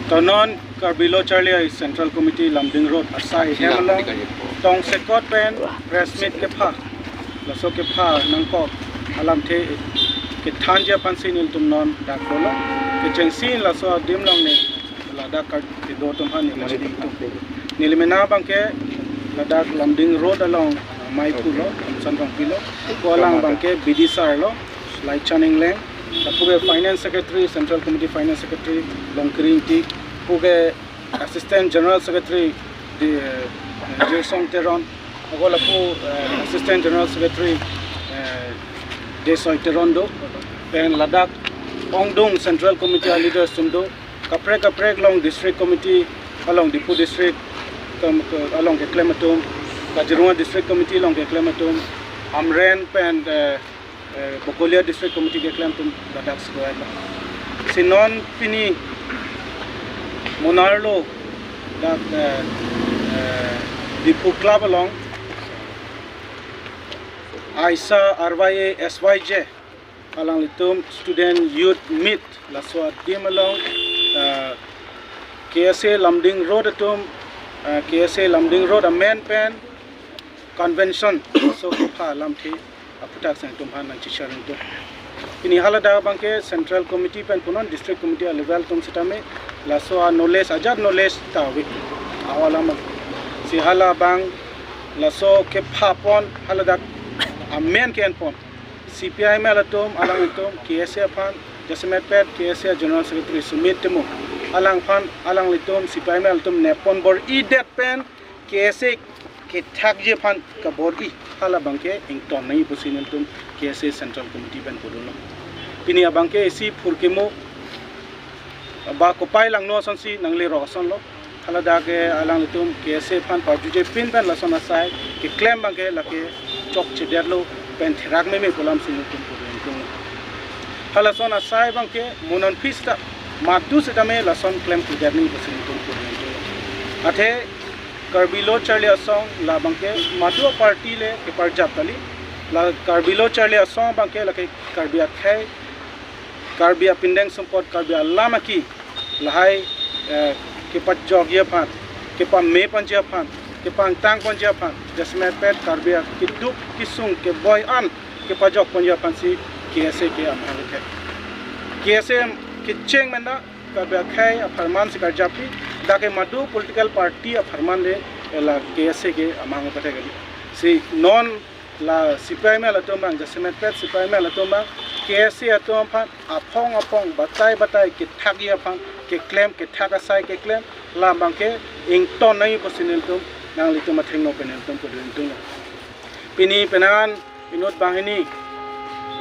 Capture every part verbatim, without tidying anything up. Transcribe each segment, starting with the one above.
Tonon Karbi Lo Charli Asong Central Committee Lumding Road asai hem along tongsekot pen press meet kepha, laso kepha nangkok alamthe kethanji aphansi nelitum non dak dolo. Kechengsi laso adim along ne ladak kar kedo atum aphan neli chini tum. Neli mena abangke ladak Lumding Road along, ah, maiphu lo, Samson Rongpi lo. Ko alang abangke B D sir lo, Laichan Engleng. Lapu ke Finance Secretary, Central Committee Finance Secretary, Longkiri Ingti. Lapu ke Assistant General Secretary, di, eh, Jason Teron. Ako lapu, eh, Assistant General Secretary, eh, Desoi Teron do. Pen ladak ongdung Central Committee a leaders atum do. Kaprek kaprek along District Committee, along Diphu District, kam-, ke-, along keklem atum, Kaziranga District Committee along keklem atum, Amren pen, eh, eh, Bokolia District Committee keklem atum ladak square lo. Si non pini Munnar lo dak, eh, eh, Diphu Club along aisa R Y A S Y J alanglitum Student Youth Meet laso adim along, ah, K S A Lumding Road atum, ah, K S A Lumding Road amen pen convention laso kepha alamthe aphuthak si nangtum aphan nangchesharing tum. Pini haladak abangke Central Committee pen punon District Committee a level atum sitame laso a knowledge, ajat knowledge ta ave. Awa lama si hala abang laso kepha pon haladak amen ke-en pon C P I M L atum, alanglitum K S A aphan, jasemet pet K S A General Secretary Sumit Timung, alangphan, alanglitum C P I M L atum nep pon bor-idet pen K S A kethakji aphan kabor-i, hala abangke ington nangji pusi nelitum K S A Central Committee pen pudunlo. Pini abangke isi phurkimo ba kopai langno asonsi nanglerok asonlo. Haladak ke alanglitum K S A aphan parjuje pin pen lason asai keklem abangke lake chokchedetlo pen therak meme pu alamsi nelitum pudunlo. Halason asai abangke mo non aphi seta madu seta me lason klemkledet nangji pusi nelitum pudunlo. Athe Karbi Lo Charli Asong la abangke madu a party le keparjap kali. La Karbi Lo Charli Asong abangke lake Karbi akhei, Karbi apindeng sumpot, Karbi alam aki lahai, eh, kepajokji aphan, kepame ponji aphan, kepangtang ponji aphan, jasemet pet Karbi akeduk kesung keboi an kepajok ponji aphansi K S A ke amahang kethek. K S A kecheng mena Karbi akhei apharman si karjapji, dak ke madu political party apharman le la K S A ke amahang kethek kali. Si non la C P I M L atum abang, jasemet pet C P I M L atum abang, K S A atum aphan aphong aphong batai batai kethakji aphan, keklem kethak asai keklem, la abangke ington nangji pusi nelitum, nanglitum athengno pen nelitum pudunlo. Pini penang inut banghini,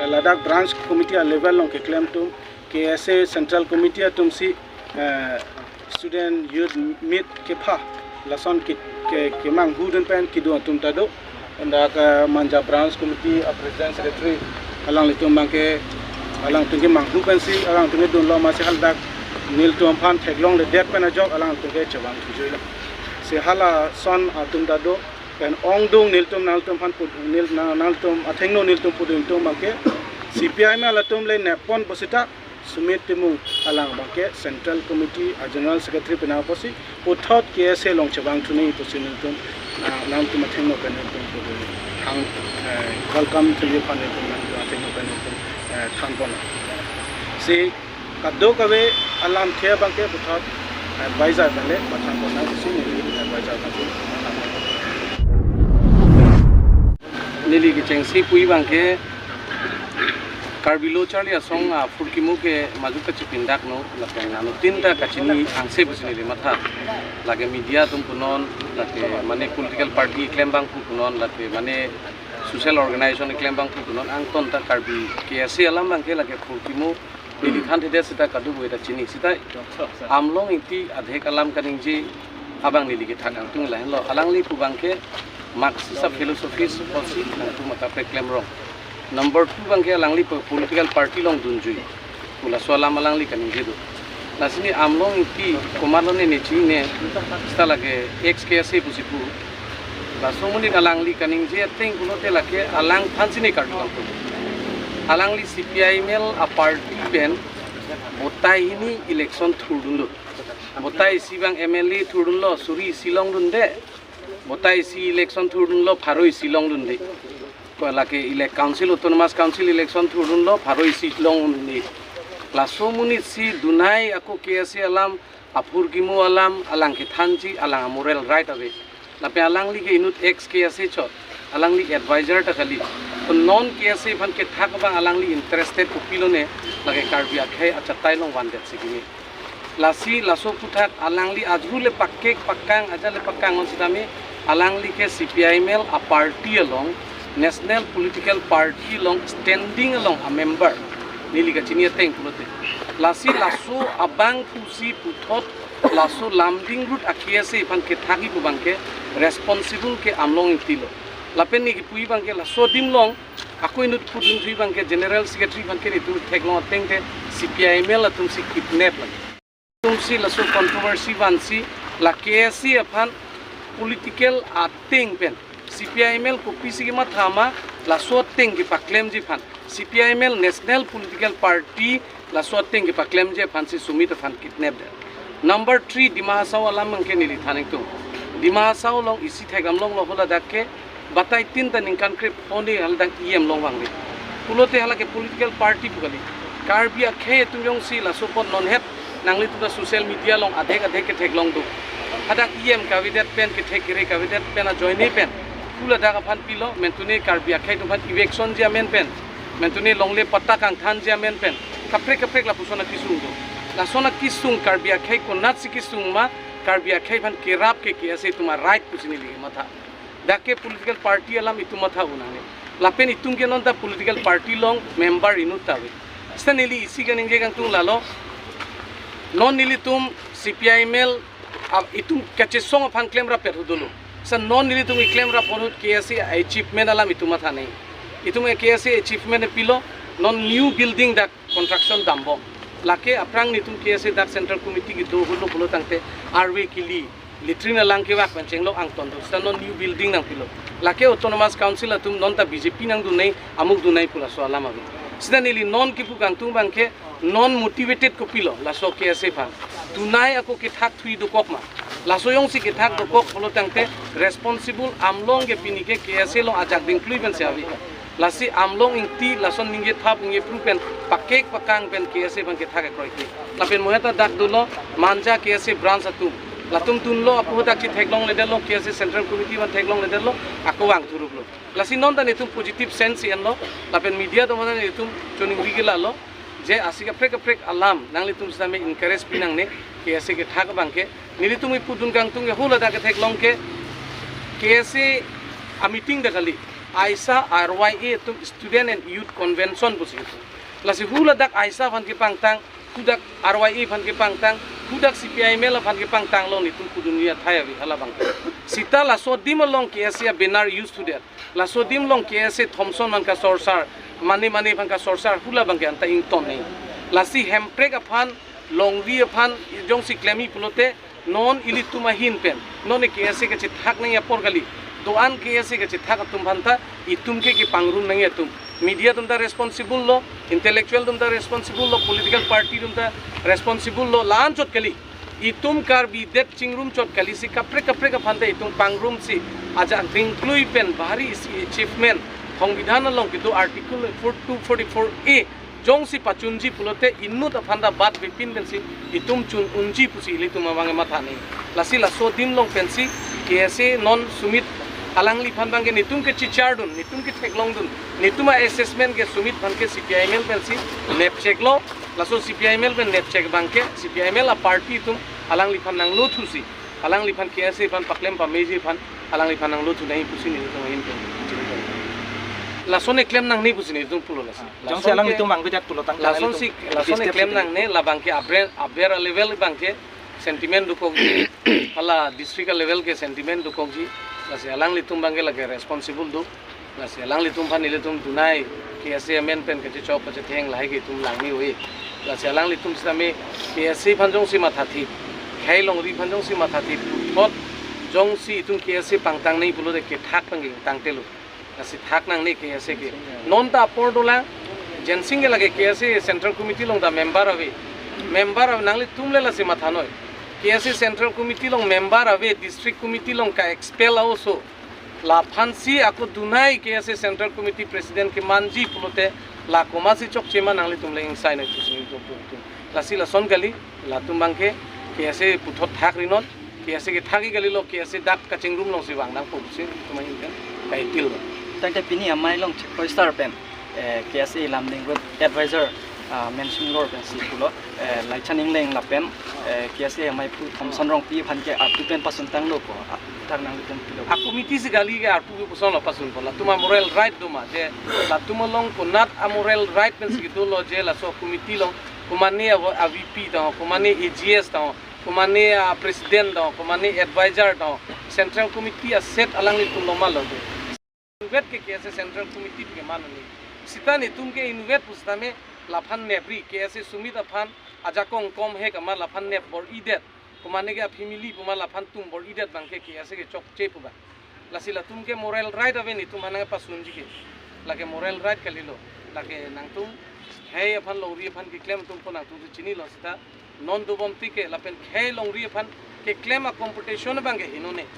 eh, ladak branch committee a level along keklem atum, K S A Central Committee atumsi, eh, Student Youth Meet kepha lason ke, ke, kemanghu dun pen kedo atum ta do. Ladak, eh, Manja Branch Committee a President Secretary alanglitum abangke alangtum kemanghu pensi alangtum kedunlo, amatsi haladak nelitum aphan theklongledet pen ajok alangtum ke chevang thujuilo. Si halason atum ta do pen ongdung nelitum nanglitum aphan pud-, nel-, na-, nanglitum athengno nelitum pudun atum abangke C P I M L atum le nep pon pusita Sumit Timung alang abangke Central Committee a General Secretary penang apotsi puthot K S A along chevang thu nangji pusi nelitum, ah, nangtum athengno pen nelitum pudun hang, eh, welcome thuji aphan nelitum nangtum athengno pen nelitum, eh, than pon. Si kadokave alamthe abangke puthot advisor pen le pathan pon nangsi neli advisor pen si. Neli kechengsi pu abangke Karbi Lo Charli Asong aphurkimo ke majok kachipindakno, lapen anuttin ta kachini angse pusi neli matha. Lake media atum punon, lake mane political party keklem abang pu punon, lake mane social organization keklem abang pu punon, angton ta Karbi K S A alam abangke lake phurkimo neli thanthedet seta kadokave ta chini. Seta Amlong Ingti adhek alam kaningje abang neli kethak angtung lahenlo. Alangli pu abangke Marxist a philosophy support si nangtum mata pe klem rong. Number two abangke alangli pu political party along dunjui pu laso alam alangli kaningje do. Lasi ne Amlong Ingti komatlo ne ne chinine, seta lake ex K S A pusi pu. Laso amonit alangli kaningje ateng pulote lake alangphan si ne karju kangtung. Alangli C P I M L a party pen votai hini election thurdunlo. Botai isi abang M L A thurdunlo suri isi longdunde. Botai isi election thurdunlo pharo isi longdunde. Ko lake elect council, autonomous council election thurdunlo pharo isi longdunde. Laso amonit si dunai ako K S A alam, aphurkimo alam, alang kethanji, alang moral right ave. Lapen alangli ke inut ex K S A chot, alangli advisor ta kali. To non K S A aphan kethak abang alangli interested kopilone, lake Karbi akhei achatai along vandet si kimi. Lasi laso aphuthak alangli ajru le pakek pakang, aja le pakang on sitame, alangli ke C P I M L a party along, national political party along standing along a member. Neli kachini ateng pulote. Lasi laso abang pusi puthot laso Lumding road a K S A aphan kethakji pu abang ke responsible ke Amlong Ingti lo. Lapen ne kipuji abang ke laso adim along ako inut pudun thuji abang ke General Secretary aphan ke itum theklong ateng te C P I M L atum si kidnap lagi. Itum si laso controversy vansi la K S A aphan political ateng pen C P I M L kopisi kematha ma laso ateng kepaklemji aphan, C P I M L national political party laso ateng kepaklemji aphan si Sumit aphan kidnap det. Number three, Dima Hasao alam abang ke neli than ingtung. Dima Hasao along isi thekdam longlo, haladak ke batai tin ta ningkan krepho ni haladak E M longvangve. Pulote hala ke political party pu kali. Karbi akhei atum jongsi laso apot non het nanglitum ta social media along adhek adhek ketheklong do. Hadak E M kavedet pen, kethek kere kavedet pen ajoine pen, haladak aphan pilo, mentune Karbi akhei atum aphan evictionji amen pen, mentune longle patta kangthanji amen pen, kaprek kaprek lapuson akesung do. Lason akesung Karbi akhei konatsi kesung ma, Karbi akhei aphan kerap ke K S A atum a right pusi neli matha. Dak ke political party alam itum matha unang ne. Lapen itum ke non ta political party along member inut ta ave. Sita neli isi kaningje kangtung lalo. Non nelitum C P I M L, ah, itum kachesong aphan klemrap pet ahut dolo. Sita non nelitum keklem rap ahut K S A achievement alam itum matha ne. Itum K S A achievement pilo, non new building dak construction dampo. Lake aphrang nelitum K S A dak Central Committee kedo ahut lo pulo tangte arve kili, latrine alang kevak pen chenglok angton do. Sita non new building nangpilo. Lake Autonomous Council atum non ta B J P nangdun nai, amuk dun nai pu laso alam ave. Sita neli non kipu kangtung abang ke non motivated kopilo laso K S A aphan. Dunai ako kethak thuji dokok ma. Laso jongsi kethak dokok pulo tangte responsible Amlong ke pini ke K S A along ajak dingklui pensi ave. Lasi Amlong Ingti lason ningje thap ningje phru pen pakek pakang pen K S A abang kethak akroi ke. Lapen mo heta dak dolo Manja K S A branch atum. Latum dunlo, apo dak chetheklongledetlo, K S A Central Committee aphan theklongledetlo, ako vang thuruplo. Lasi non ta nelitum positive sense enlo, lapen media atum ta nelitum choningri ke lalo, je isi kaprek kaprek alam nanglitum sitame encourage pi nangne, K S A kethak abang ke. Nelitum ipudun kangtung ke haladak ketheklong ke K S A a meeting ta kali, aisa R Y A atum Student and Youth Convention pusi itum. Lasi haladak aisa aphan kepangtang, hadak R Y A aphan kepangtang, hadak C P I M L aphan kepangtang lo nelitum pudunji athai ave halabang ke. Sita laso adim along K S A banner use thudet. Laso adim along K S A Thomson aphan kasorsar, mane mane aphan kasorsar, halabang ke anta ington ne. Lasi Hemprek aphan, longri aphan jongsi klemji pulote, non ilitum ahin pen, non K S A kachethak nangji apor kali. Do-an K S A kachethak atum aphan ta itum ke kepangrum nangji atum. Media atum ta responsible lo, intellectual atum ta responsible lo, political party atum ta responsible lo, la-an chot kali. Itum Karbi det chingrum chot kali si kaprek kaprek aphan ta itum pangrumsi ajak dingklui pen bahari isi achievement, Songbidhan along kedo Article four two forty-four A jongsi pachunji pulote inut aphan ta bat bepin pensi itum chun unji pusi ilitum abang matha ne. Lasi laso adim along pensi K S A non Sumit alangliphan abang ke nelitum kechichar dun, nelitum ketheklong dun, nelitum a-assessment ke Sumit aphan ke C P I M L pensi nepcheklo. Laso C P I M L pen nepchek abang ke C P I M L a party atum alangliphan nanglo thusi, alangliphan K S A aphan paklem pameji aphan alangliphan nanglo thu nai pusi nelitum ahin pen. Lason keklem nangne pusi nelitum pulo lasi. Jongsi alanglitum vangvedet pulo tangte lason alanglitum si, lason step keklem sitame nangne, labang ke aber, aber a-level abang ke sentiment dokokji, hala district a-level ke sentiment dokokji, lasi alanglitum abang ke lake responsible do. Lasi alanglitum aphan ilitum dunai K S A amen pen kachechok kachetheng lahai ke itum langme ave. Lasi alanglitum sitame K S A aphan jongsi mathathip, khei longri aphan jongsi mathathip, puthot jongsi itum K S A pangtang nai pulote kethak abang ke tangtelo. Lasi thak nangne K S A ke. Non ta apor dolang, Jensing ke lake K S A Central Committee along ta member ave. Member ave, nanglitum le lasi matha noi. K S A Central Committee along member ave, District Committee along ka-expel a-oso. Laphansi ako dunai K S A Central Committee President kemanji pulote la komatsi chokche ma nanglitum le ingsai nai pusi nelitum tum tum. Lasi lason kali, latum abangke K S A puthot thak rinon, K S A ke thak-ik kalilo, K S A dak kachingrum alongsi vang nangpo pusi nelitum ahin pen ka-appeal lo. Tangte pini amei along check poster pen, eh, K S A Lumding Road Advisor, ah, Mensing Lor pensi pulo, eh, Laichan Engleng lapen, eh, K S A amei pu Thomson Rongpi aphan ke arpu pen pasuntanglo ko, ah, tang nanglitum pilo. A-committee si kali ke arpu ke koson lo pasunpo, latum a-moral right do ma, je latum along konat a-moral right pensi dolo je laso committee along, komane a-, a-V P tang, komane A G S tang, komane a-president tang, komane advisor tang, Central Committee a-seat alanglitum loma lo do. Inutvet ke K S A Central Committee ke manani. Sita netum ke inutvet pusitame laphan nepri, K S A Sumit aphan ajakong kom he kama laphan nep bor-idet. Komane ke a-family puma laphan tum bor-idet abangke K S A ke chokche pu abang. Lasi latum ke moral right ave netum aphan nangpasunji ke. Lake moral right kalilo. Lake nangtum khei aphan longri aphan keklem atumpo nangtum chinilo sita. Non dobom tike lapen khei longri aphan keklem a-competition abangke henone.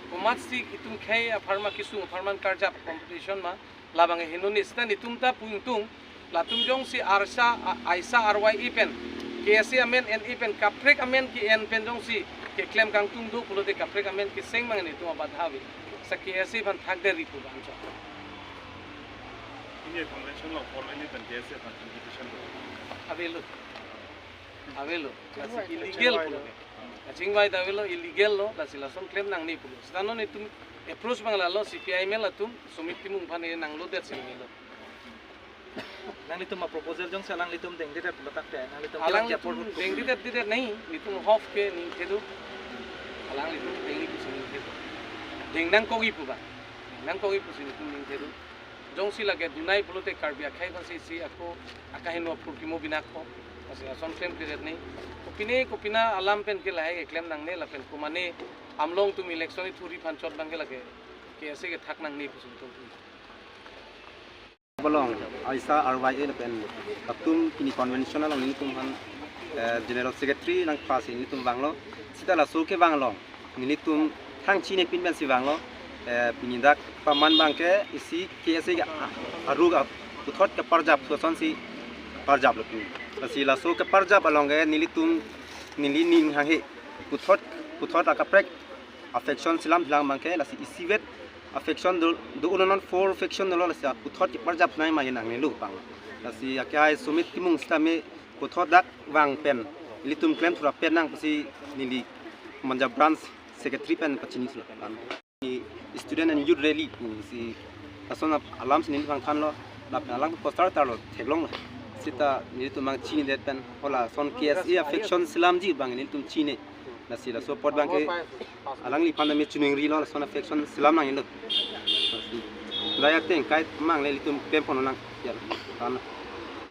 Komatsi itum khei apharman kesung apharman karjap competition ma labangke henone sita netum ta pu ingtung. Latum jongsi arsa a-, aisa R Y A pen, K S A amen en-e pen, kaprek amen ke-en pen jongsi keklem kangtung do pulote kaprek amen keseng abang netum abadha ave. Sa K S A aphan thakdet ri pu abang chok. Ini convention lo formally pen K S A aphan competition lo. Avelo. Avelo. Lasi illegal pulo. Kachingvai ta avelo, illegal lo, lasi lason klem nangne pulo. Sita non itum approach abang lalo, C P I M L atum, Sumit Timung aphan e nanglodet si nanglo. Nanglitum a-proposal jongsi alanglitum dengdedet pulo tangte, nanglitum alanglitum dengdedet dedet nai, netum hof ke ningthedu. Alanglitum dengni pusi ningthedu. Deng nangkokji pu abang. Deng nangkokji pusi netum ningthedu. Jongsi lake dunai pulote Karbi akhei aphansi si ako akaheno apor kimo binakpo. Lasi lason klemkledet nai. Kopine kopina alam pen ke lahai keklem nangne lapen komane amlong atum election ithuri aphan chot abangke lake K S A ke thak nangne pusi netum. Along, aisa R Y A lapen latum pini convention along nelitum aphan, eh, General Secretary nangpasi nelitum vanglo. Sita laso kevang along nelitum thang chinepin pensi vanglo, eh, pini dak paman abangke isi K S A ke a-, aruk a-, puthot keparjap asonsi parjaplo pini. Lasi laso keparjap along ke nelitum neli ning hanghe puthot, puthot akaprek a-faction selam hilang abangke lasi isivet a-faction do, do unonon four faction dolo lasi puthot keparjap nai ma nangnelo abang. Lasi akehai Sumit Timung sitame puthot dak vang pen ilitum klem thura pen nang pusi neli Manja branch secretary pen pachini thura pen. Student and youth rally pusi lason ap-, alam si neli vangthanlo, lapen alang poster tarlo theklonglo. Sita nelitum abang chinidet pen hala son K S A a-faction selamji abang nelitum chini. Lasi laso apot abangke alangliphan tame chuningri lo, lason a-faction selam nangnelo. Lasi daya teng kai mangle ilitum klem pon nang ya. Tan.